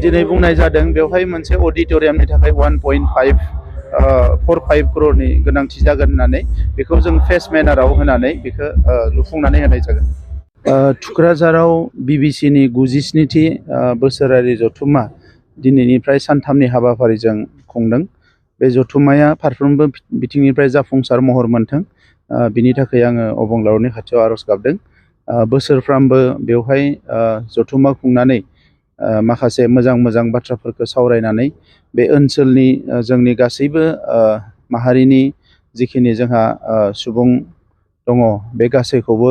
दिनै बुंनाय जादों बेवहाय मोनसे अडिटोरियामनि थाखाय 1.45 करोड़नि गोनांथि जागोन होननानै बेखौ जों फेस मेनाराव होनानै बेखौ लुफुंनानै होनाय जागोन। थुक्राझाराव बिबिसिनि 97थि बोसोरारि जथुम्मा दिनैनिफ्राय सानथामनि हाबाफारिजों खुंदों। बे जथुम्माया फारफ्रोमबो बिथिंनिफ्राय जाफुंसार महर मोनथों बिनि थाखाय आङो अबंलावरिनि खाथियाव आर'ज गाबदों। बोसोरफ्रामबो बेवहाय जथुम्मा खुंनानै माखासे मोजां मोजां बाथ्राफोरखौ सावरायनानै बे ओनसोलनि जोंनि गासैबो माहारिनि जिखिनि जोंहा सुबुं दङ बे गासैखौबो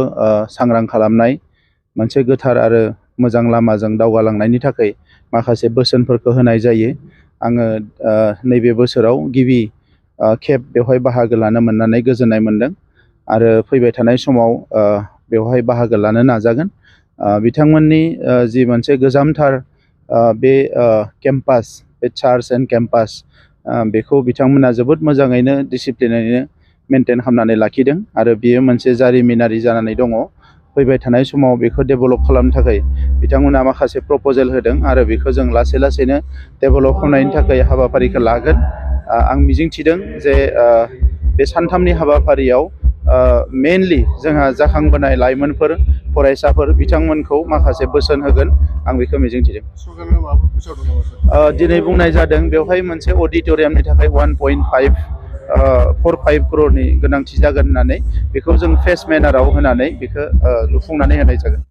सांग्रां खालामनाय मोनसे गोथार आरो मोजां लामाजों दावगालांनायनि थाखाय माखासे बोसोनफोरखौ होनाय जायो। आङो नैबे बोसोराव गिबि खेब बेवहाय बाहागो लानो मोननानै गोजोननाय मोनदों आरो फैबाय थानाय समाव बेवहाय बाहागो लानो नाजागोन। बिथांमोननि जि मोनसे गोजामथार बे केम्पास बे चार्च एन्ड केम्पास बेखौ बिथांमोना जोबोद मोजाङैनो डिसिप्लिनैनो मेनटेन खालामनानै लाखिदों आरो बियो मोनसे जारिमिनारि जानानै दङ। फैबाय थानाय समाव बेखौ डेभेलप खालामनो थाखाय बिथांमोना माखासे प्रप'जेल होदों आरो बेखौ जों लासै लासैनो डेभेलप खालामनायनि थाखाय हाबाफारिखौ लागोन। आं मिजिंथिदों जे बे सानथामनि हाबाफारियाव मेनलि जोंहा जाखांबोनाय लाइमोनफोर फरायसाफोर बिथांमोनखौ माखासे बोसोन होगोन आं बेखौ मिजिंथिदों। दिनै बुंनाय जादों बेवहाय मोनसे अडिटोरियामनि थाखाय 1.45 करोड़नि गोनांथि जागोन होननानै बेखौ जों फेस मेनाराव होनानै बेखौ लुफुंनानै होनाय जागोन।